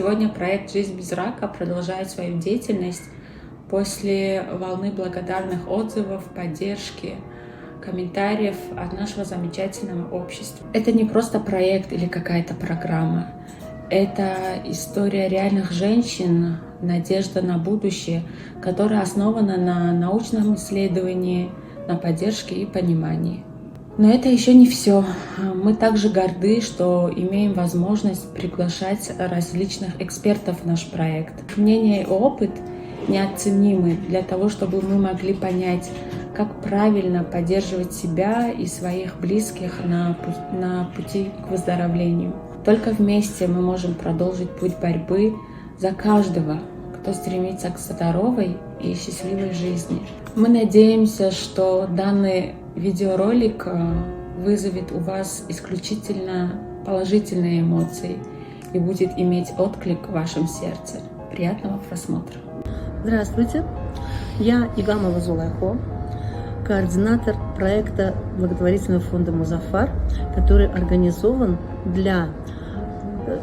Сегодня проект «Жизнь без рака» продолжает свою деятельность после волны благодарных отзывов, поддержки, комментариев от нашего замечательного общества. Это не просто проект или какая-то программа. Это история реальных женщин, надежда на будущее, которая основана на научном исследовании, на поддержке и понимании. Но это еще не все. Мы также горды, что имеем возможность приглашать различных экспертов в наш проект. Их мнение и опыт неоценимы для того, чтобы мы могли понять, как правильно поддерживать себя и своих близких на пути к выздоровлению. Только вместе мы можем продолжить путь борьбы за каждого, кто стремится к здоровой и счастливой жизни. Мы надеемся, что данный видеоролик вызовет у вас исключительно положительные эмоции и будет иметь отклик в вашем сердце. Приятного просмотра! Здравствуйте, я Игамова Зулайхо, координатор проекта благотворительного фонда «Музафар», который организован для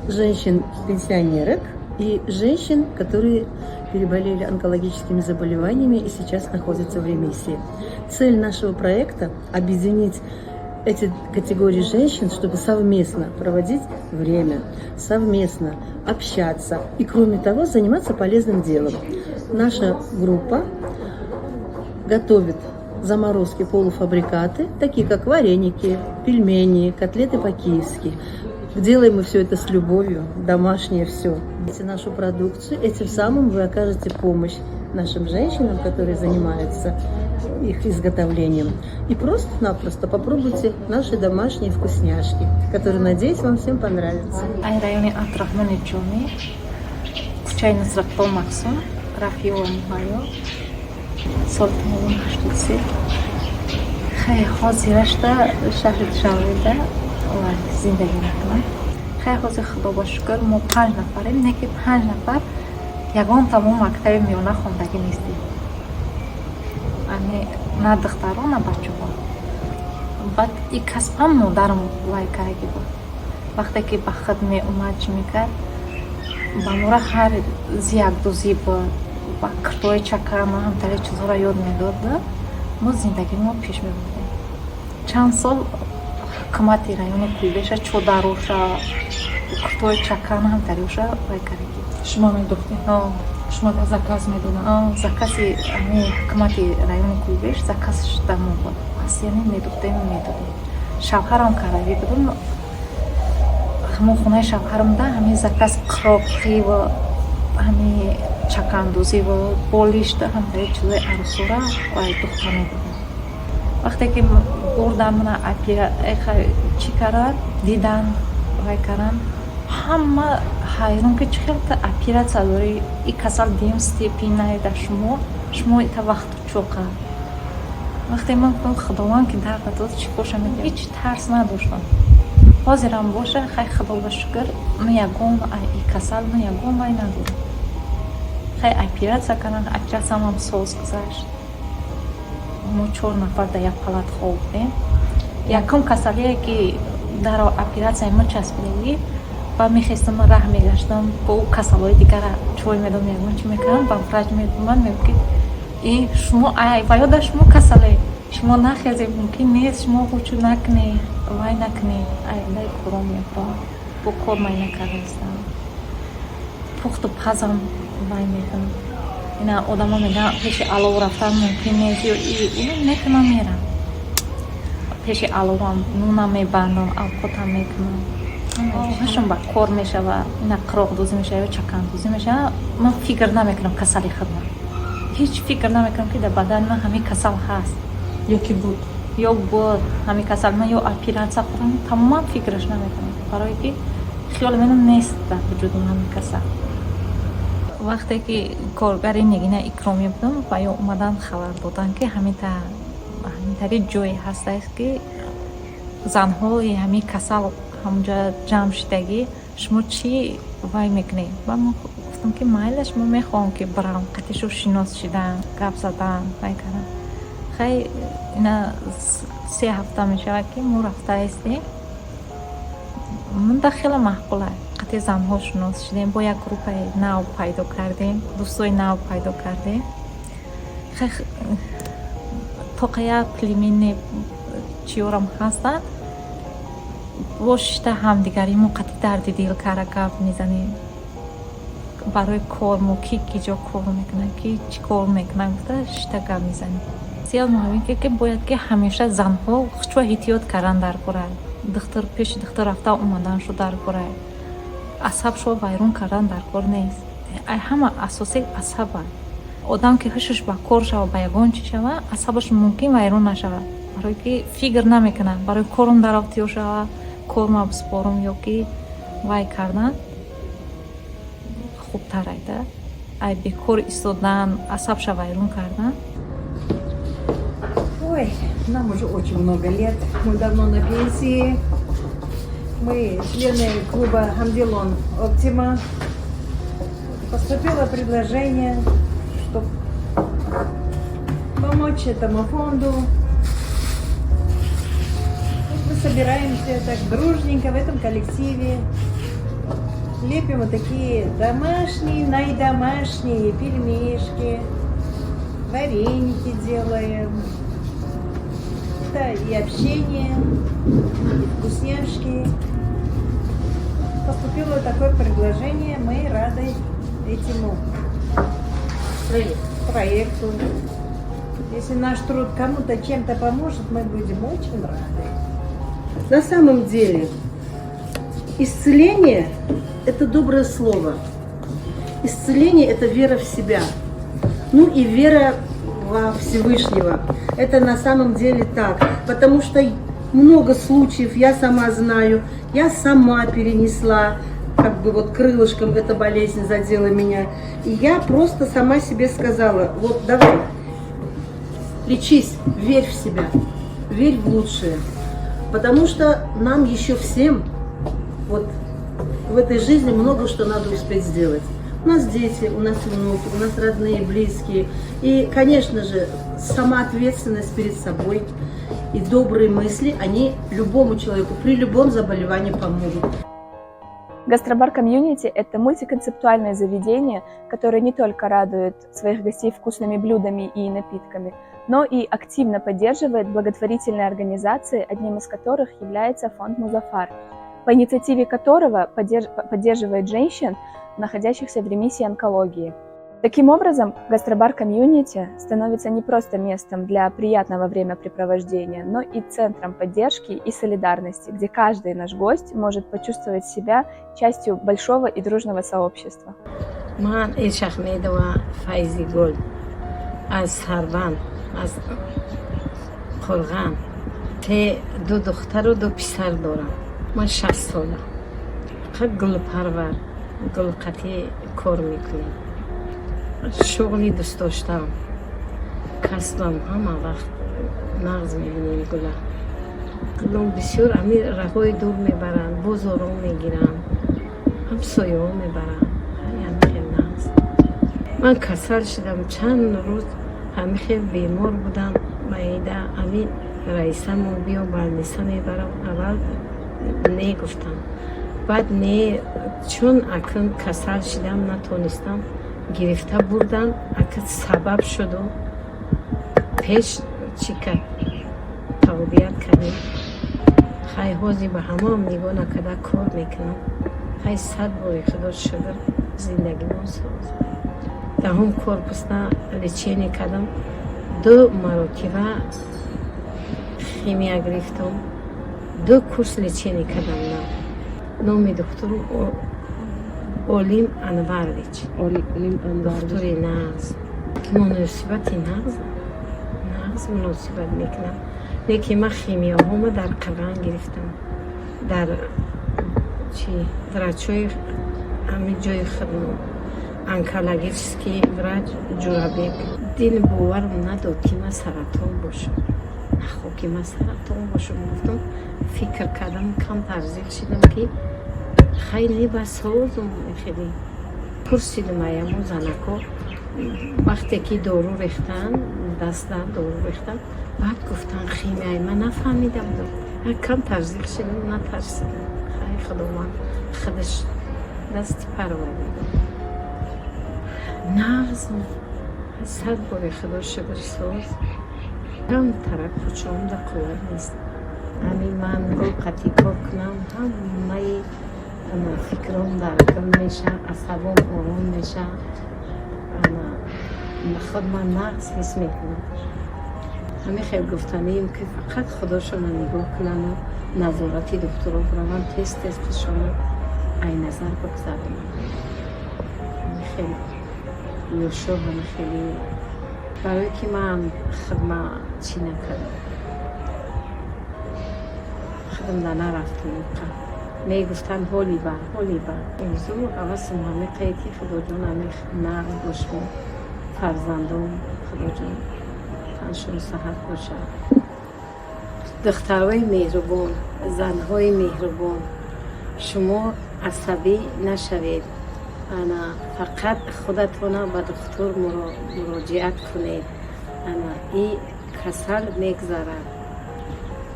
женщин-пенсионерок и женщин, которые переболели онкологическими заболеваниями и сейчас находятся в ремиссии. Цель нашего проекта – объединить эти категории женщин, чтобы совместно проводить время, совместно общаться и, кроме того, заниматься полезным делом. Наша группа готовит заморозки, полуфабрикаты, такие как вареники, пельмени, котлеты по-киевски. Делаем мы все это с любовью, домашнее все. Нашу продукцию, этим самым вы окажете помощь нашим женщинам, которые занимаются их изготовлением. И просто-напросто попробуйте наши домашние вкусняшки, которые, надеюсь, вам всем понравятся. Ай райони Абдурахмони Ҷомӣ, кӯчаи Нусратулло Махсум, Рафиова Муҳайё, соли 83. Хай, ҳозирашда шаҳри Душанбеда зиндагӣ мекунам. Хай, ҳозир, худо ба шукр, мо панҷ нафарем, не ки панҷ нафар ягон тамом мактаби миёна хондагӣ нестем, на духтаро, на бачаҳо. Баъд и касбам модарам вай кардаги буд. Вақте ки ба худ меомад, чӣ мекард, ба мора ҳар зиякдӯзӣ буд, ба киртои чакана, ҳамтари чизҳоро ёд медод. Мо зиндагимо пеш мебурдем. Чанд сол ҳукумати райони Кулбеша чодароша, киртои чакана, ҳамтариоша вай кардаги. Шумо медухтед? Шумо заказ медоданд? Закази ами ҳукумати райони Кулбеш заказ шуда мо буд. Пас яъне медухтем, медодем. Шавҳарам кардаги будум. Ҳамон хонаи шавҳарамда ҳамин заказ қироқиву ҳами чакандӯзиву болишта, ҳамтари чизои арӯсора вай духта медодем. Вақте ки бурдам, мана чӣ карад, дидан, вай кардан, ҳама ҳайрон, ки чӣ хел оператсия дорӣ, и касал дуюм степень дар шумо, шумо ита вақту чоқа. Вақте ман гуфтам, худованд ки дарда дод, чӣ боша, ҳеҷ тарс надоштам. Ҳозирам боша, хай, худо ба шукр, ман ягон и касал, ман ягон вай надорам. Хай, оператсия кардам, оператсиямам соз гузашт. Мо чор нафар дар як палат хоб будем. Якум касалие ки дар оператсияи мо часпидагӣ ба мехестам, раҳ мегаштам, бо ӯ касалҳои дигара чой медодам, ягон чӣ мекардам, ба врач меомад, мегуфт, ки и шумо ва ёда шумо касале, шумо нахезед, мумкин нест, шумо ҳучу накунед, вай накунед. Айдай кором мехӯрам, бо кор май накардаистам, пухту пазам вай мекунам. Ина одамо мегӯянд, пеши алов рафтан мумкин нест, ё мекунам, мерам пеши аловам, нунам мебандам, авқотам мекунам. Ҳашон ба кор мешава, ина қироқдӯзӣ мешава ё чакандӯзӣ мешава, ман фикр намекунам касали худман, ҳеҷ фикр намекунам, ки дар бадани ман ҳамин касал ҳаст. Ё ки буд. Ё буд ҳамин касал ман, ё оператсия хӯрам, тамоман фикраш намекунам, барое ки хиёли менам нест дар вуҷудам ҳамин касал. Вақте ки коргари Нигина Икромӣ будам, ва ё омадан хабар додан, ки ҳаминтари ҷое ҳастааст, ки занҳои ҳамин касал ҳамонҷа ҷамъ шудагӣ, шумо чӣ вай мекунед? Ба мо гуфтам, ки майлаш, мо мехоҳам, ки бирам қатишу шинос шидан, гап задан, вай кардан. Хай, ина 3 ҳафта мешавад, ки мо рафтаистем. Мunda хеле маъқула. Қати занҳо шинос шудем, бо як группаи нав пайдо кардем, дӯстои нав пайдо кардем. Тоқая племени чиёрам ҳастанд, бо шишта ҳамдигаримон қати дарди дил кара гап мезанем, барои кор мо ки ки ҷо кор мекунад, ки чӣ кор мекунад гуфта, шишта гап мезанем. Зиёд муҳим ки бояд ки ҳамеша занҳо хучва эҳтиёт кардан дар кора, духтур, пеши духтур рафта омаданшо дар кора, асабшо вайрон кардан дар кор нест. Ҳама асоси асаба. Одам ки ҳушаш ба кор шава, ба ягон чӣ шава, асабаш мумкин вайрон нашавад, барое ки фикр намекунад, барои корум дар ё шава, корма биспорум ё ки вай кардан хубтар айда, ай бекор истодан, асабша вайрон кардан. Ой, нам уже очень много лет. Мы давно на пенсии. Мы члены клуба «Хамдилон Оптима». Поступило предложение, чтобы помочь этому фонду. Вот мы собираемся так дружненько в этом коллективе. Лепим вот такие домашние, наидомашние пельмешки, вареники делаем. Это и общение, и вкусняшки. Поступило такое предложение, мы рады этому проекту. Если наш труд кому-то чем-то поможет, мы будем очень рады. На самом деле, исцеление – это доброе слово. Исцеление – это вера в себя. Ну и вера во Всевышнего. Это на самом деле так. Потому что много случаев я сама знаю, я сама перенесла, как бы вот крылышком эта болезнь задела меня. И я просто сама себе сказала: вот давай, лечись, верь в себя, верь в лучшее. Потому что нам еще всем вот в этой жизни много что надо успеть сделать. У нас дети, у нас внуки, у нас родные, близкие. И, конечно же, сама ответственность перед собой и добрые мысли, они любому человеку при любом заболевании помогут. Гастробар Комьюнити – это мультиконцептуальное заведение, которое не только радует своих гостей вкусными блюдами и напитками, но и активно поддерживает благотворительные организации, одним из которых является фонд «Музафар», по инициативе которого поддерживает женщин, находящихся в ремиссии онкологии. Таким образом, гастробар Комьюнити становится не просто местом для приятного времяпрепровождения, но и центром поддержки и солидарности, где каждый наш гость может почувствовать себя частью большого и дружного сообщества. Ман Элшахмедова Файзигул аз Сарван, аз Қурған. Те ду духтару ду писар дорам. Ман 60 сола, гулпарвар, гулқатӣ кор мекунем. Шуғли дӯст доштам, касбам. Ҳама вақт нағз мебинем гула. Гулом бисёр ами раҳои дур мебаранд, бозорон мегиранд, ҳамсояҳо мебаранд. Ҳами хел нағз. Ман касал шудам, чанд рӯз ҳами хел бемор будам. Маида ами раисамо биё, больница мебарам. Аввал не гуфтам, баъд не, чун акн касал шудам, натонистам, гирифта бурдан. Ака сабаб шуду, пеш чӣ кард, табобият кардем. Хай, ҳозир ба ҳамаам нигоҳ накарда кор мекунам. Хай, сад бори Худо шукр, зиндагимон соз. Даҳум корпусна лечение кардам, ду маротиба химия гирифтам, ду курс лечение кардам. На номи духтуру Олим Анварович, духтури нағз, муносибати нағз, нағз муносибат мекунам. Лекин ман химияҳома дар Қирған гирифтам, дар чи врачои ҳамин ҷои хидмат, онкологический врач Ҷурабек. Дил боварам надод, ки ман саратон бошам. Нахо ки ман саратон бошам, гуфтам. Фикр кардам, камтар зиқ шидам, ки хай, не, ба созум. Хеле пурсидам аямо занако, вақте ки дору рехтан, даста дору рехтан, баъд гуфтан химияи. Ман нафаҳмида будам, камтар зиқ шидам, натарсидам. Хай, Худованд худаш. Дасти Парвардигор нағзм, сад бори Худо шукр, соз. Камтарак кучоам да қувват нест. Ҳамин ман гул қатӣ кор кунам, ҳамаи фикром даркам меша, асабом ором меша, худ ман нағз ҳис мекунам. Ҳамин хел гуфтанием, ки фақат худошона нигоҳ кунану назорати духтуро бираванд, тез тез худшона ай назар бигзаронанд. Ҳамин хел ёшо, ҳамин хели, барое ки ман хидма чӣ накардам, хидмда нарафтам. Мегуфтанд, ҳоли ба ҳоли ба орзу ҳавасам ҳамиқае, ки Худоҷон, ҳами нағз бошмо, фарзандом, Худоҷон, таншон саҳат бошад. Духтарҳои меҳрубон, занҳои меҳрубон, шумо асабӣ нашавед. Ана фақат худатона ба духтур муроҷиат кунед. Ана и касал мегзарад.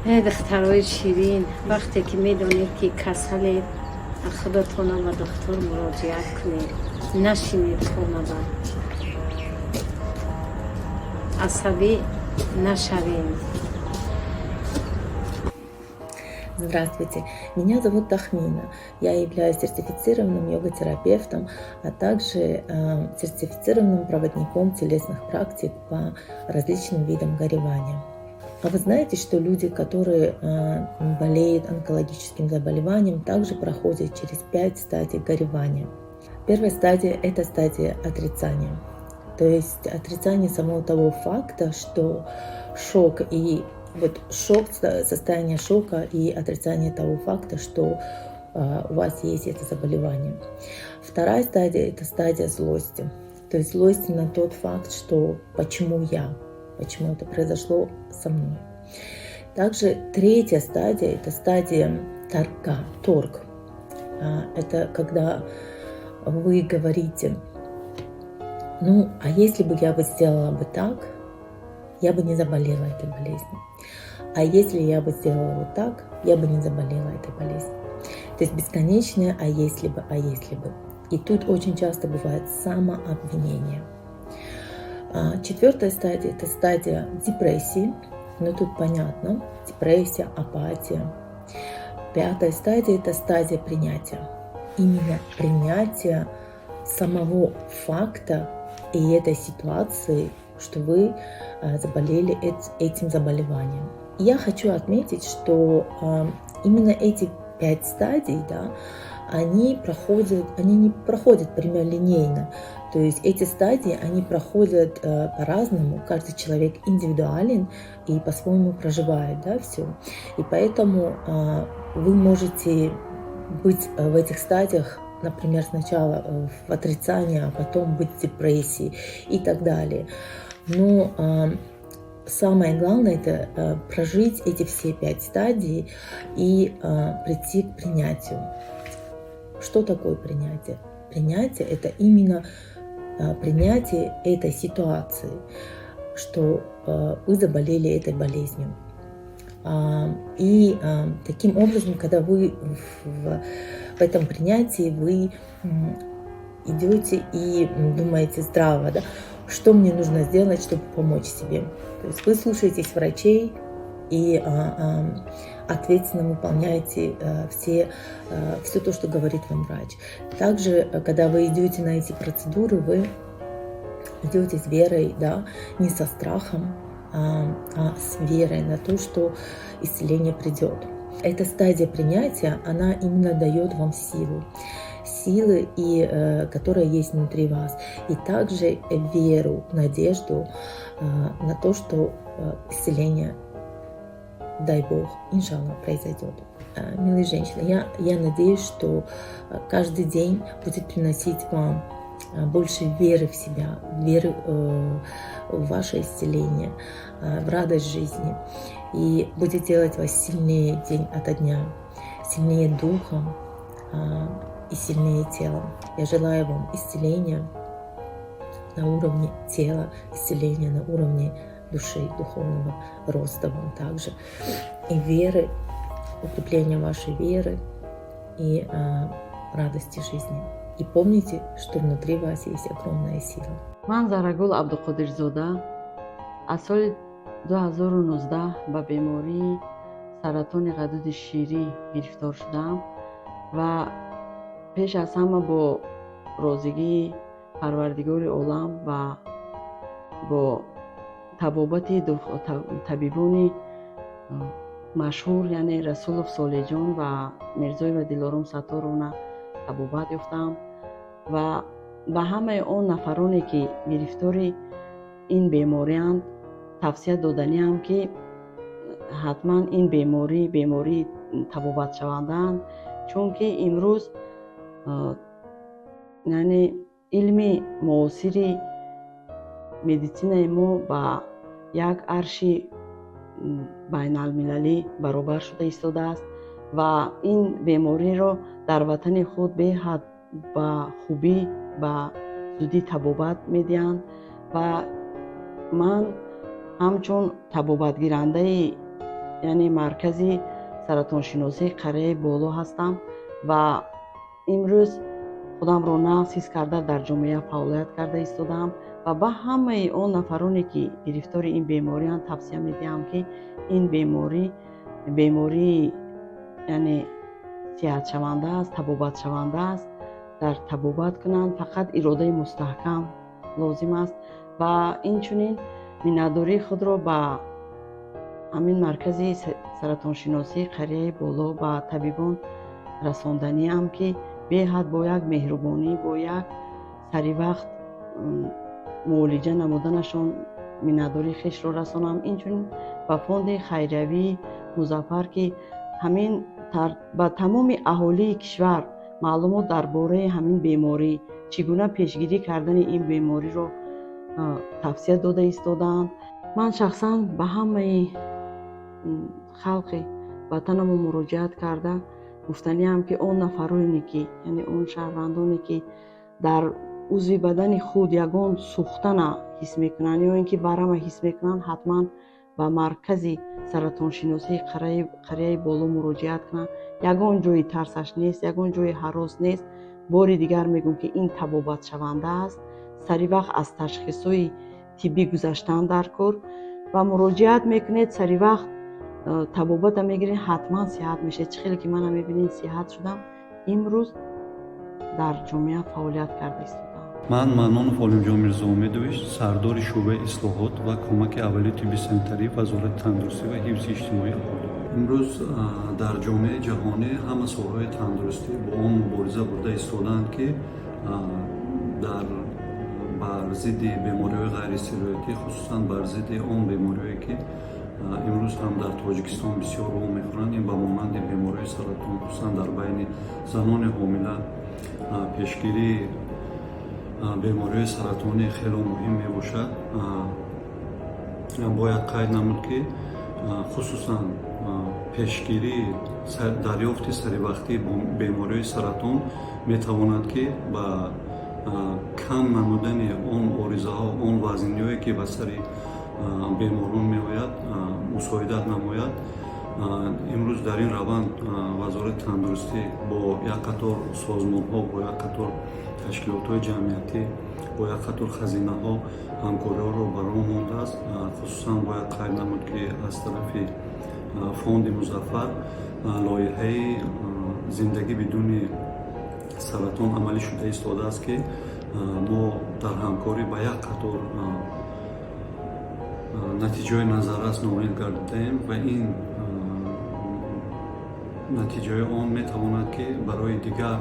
Э духтарҳои ширин, вақте ки медонед, ки касалед, худатона ба духтур муроҷиат кунед, нашинед хонада, асабӣ нашавем. Здравствуйте, меня зовут Тахмина. Я являюсь сертифицированным йога-терапевтом, а также сертифицированным проводником телесных практик по различным видам горевания. А вы знаете, что люди, которые болеют онкологическим заболеванием, также проходят через 5 стадий горевания? Первая стадия – это стадия отрицания. То есть отрицание самого того факта, что шок и вот шок, состояние шока и отрицание того факта, что у вас есть это заболевание. Вторая стадия – это стадия злости. То есть злости на тот факт, что почему я, почему это произошло со мной. Также третья стадия – это стадия торга, торг. Это когда вы говорите: ну, а если бы я бы сделала бы так, я бы не заболела этой болезнью. А если я бы сделала вот так, я бы не заболела этой болезнью. То есть бесконечное «а если бы, а если бы». И тут очень часто бывает самообвинение. Четвертая стадия – это стадия депрессии. Но тут понятно, депрессия, апатия. Пятая стадия – это стадия принятия. Именно принятие самого факта и этой ситуации, что вы заболели этим заболеванием. Я хочу отметить, что именно эти 5 стадий, да, они не проходят прямолинейно. То есть эти стадии, они проходят по-разному. Каждый человек индивидуален и по-своему проживает, да, все. И поэтому вы можете быть в этих стадиях, например, сначала в отрицании, а потом быть в депрессии и так далее. Но самое главное – это прожить эти все 5 стадий и прийти к принятию. Что такое принятие? Принятие – это именно принятие этой ситуации, что вы заболели этой болезнью. И таким образом, когда вы в этом принятии, вы идете и думаете здраво, да, что мне нужно сделать, чтобы помочь себе. То есть вы слушаетесь врачей и ответственно выполняете все то, что говорит вам врач. Также, когда вы идете на эти процедуры, вы идете с верой, да, не со страхом, а с верой на то, что исцеление придет. Эта стадия принятия, она именно дает вам силу. Силы, которая есть внутри вас. И также веру, надежду на то, что исцеление, дай Бог, иншаллах, произойдет. Милые женщины, я надеюсь, что каждый день будет приносить вам больше веры в себя, веры в ваше исцеление, в радость жизни. И будет делать вас сильнее день ото дня, сильнее духом и сильнее телом. Я желаю вам исцеления на уровне тела, исцеления на уровне души, духовного роста вам также. И веры, укрепления вашей веры и радости жизни. И помните, что внутри вас есть огромная сила. Ман Зарагул Абдуқодирзода аз соли 2019 ба бемории саратони ғадуди ширӣ гирифтор шудам ва пеш аз ҳама бо розигии Парвардигори олам ва бо табобати табибони машҳур, яъне Расулов Солеҳҷон ва Мирзоева Дилором Сатторовна табобат ёфтам. Ва ба ҳамаи он нафароне, ки гирифтори ин беморианд, тавсия доданиам, ки ҳатман ин беморӣ бемории табобатшавандаанд, чунки имрӯз, яъне, илми муосири медитсинаи мо ба як арши байналмилалӣ баробар шуда истодааст ва ин бемориро дар ватани худ беҳад ба хубӣ, ба зудӣ табобат медиҳанд. Ва ман ҳамчун табобатгирандаи, яъне, маркази саратоншиносии қарияи Боло ҳастам ва имрӯз худамро нағз ҳис карда, дар ҷомеа фаъолият карда истодаам ва ба ҳамаи он нафароне, ки гирифтори ин беморианд, тавсия медиҳам, ки ин беморӣ бемории, яъне, сиҳатшаванда аст, табобатшаванда аст, дар табобат кунанд, фақат иродаи мустаҳкам лозим аст. Ва инчунин миннатдории худро ба ҳамин маркази саратоншиносии қарияи Боло, ба табибон расонданиам, ки беҳад бо як меҳрубонӣ, бо як саривақт муолиҷа намуданашон миннатдории хешро расонам. Инчунин ба фонди хайриявии Музаффар, ки ҳамин ба тамоми аҳолии кишвар маълумот дар бораи ҳамин беморӣ, чӣ гуна пешгирӣ кардани ин бемориро тавсия дода истодаанд. Ман шахсан ба ҳамаи халқи ватанамон муроҷиат карда гуфтаниам, ки он нафароне, ки, яъне, он шаҳрвандоне, ки дар узви бадани худ ягон сӯхтана ҳис мекунанд ё ин ки варама ҳис мекунанд, ҳатман ба маркази саратоншиносии қарияи Боло муроҷиат кунанд. Ягон ҷои тарсаш нест, ягон ҷои ҳарос нест. Бори дигар мегӯм, ки ин табобатшаванда аст, сари вақт аз ташхисҳои тиббӣ гузаштан дар кор ва муроҷиат мекунед, сари вақт табобата мегиред, ҳатман сиҳат мешавед. Чӣ хеле ки мана мебинед, сиҳат шудам, имрӯз дар ҷомеа фаъолият карда истодам. Ман Маннонов Олимҷон Мирзоумедович, сардори шӯъбаи ислоҳот ва кӯмаки аввалии тибби санитарии Вазорати тандурустӣ ва ҳифзи иҷтимоии аҳолӣ. Имрӯз дар ҷомеаи ҷаҳонӣ ҳама соҳаҳои тандурустӣ бо он мубориза бурда истодаанд, ки дар бар зидди бемориҳои ғайрисироятӣ, хусусан бар зидди он бемориҳое, ки имрӯз ҳам дар Тоҷикистон бисёр рӯ мехӯранд, ин ба монанди бемориҳои саратон, хусусан дар байни занони ҳомила пешгирии бемориҳои саратонӣ хело муҳим мебошад. Бояд қайд намуд, ки хусусан пешгирии дарёфти саривақтии бемориҳои саратон метавонад, ки ба кам намудани он оризаҳо, он вазниҳое, ки ба сари беморон меояд, мусоидат намояд. Имрӯз дар ин раванд Вазорати тандурустӣ бо як қатор созмонҳо, бо як қатор ташкилотҳои ҷамъиятӣ, бо як қатор хазинаҳо ҳамкориҳоро ба роҳ мондааст. Хусусан бояд қайд намуд, ки аз тарафи фонди Музаффар лоиҳаи «Зиндагӣ бидуни саратон» амалӣ шуда истодааст, ки мо дар ҳамкорӣ ба як қатор натиҷаҳои назаррас ноил гардидаем ва ин натиҷаҳои он метавонад, ки барои дигар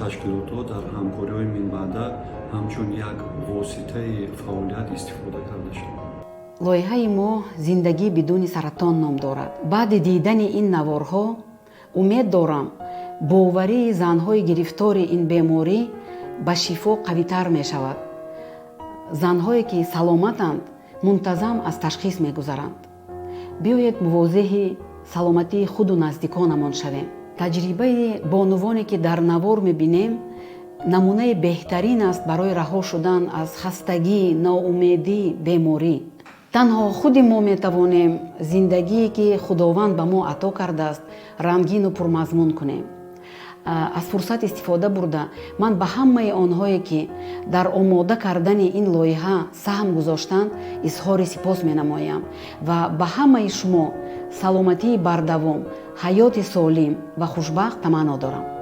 ташкилотҳо дар ҳамкориҳои минбаъда ҳамчун як воситаи фаъолият истифода карда шавад. Лоиҳаи мо «Зиндагӣ бидуни саратон» ном дорад. Баъди дидани ин наворҳо умед дорам, боварии занҳои гирифтори ин беморӣ ба шифо қавитар мешавад. Занҳое, ки саломатанд, мунтазам аз ташхис мегузаранд. Биёед, мувозеҳи саломатии худу наздиконамон шавем. Таҷрибаи бонувоне, ки дар навор мебинем, намунаи беҳтарин аст барои раҳо шудан аз хастагӣ, ноумедӣ, беморӣ. Танҳо худи мо метавонем зиндагие, ки Худованд ба мо ато кардааст, рангину пурмазмун кунем. Аз фурсат истифода бурда, ман ба ҳамаи онҳое, ки дар омода кардани ин лоиҳа саҳм гузоштанд, изҳори сипос менамоям ва ба ҳамаи шумо саломатии бардавом, ҳаёти солим ва хушбахт таманно дорам.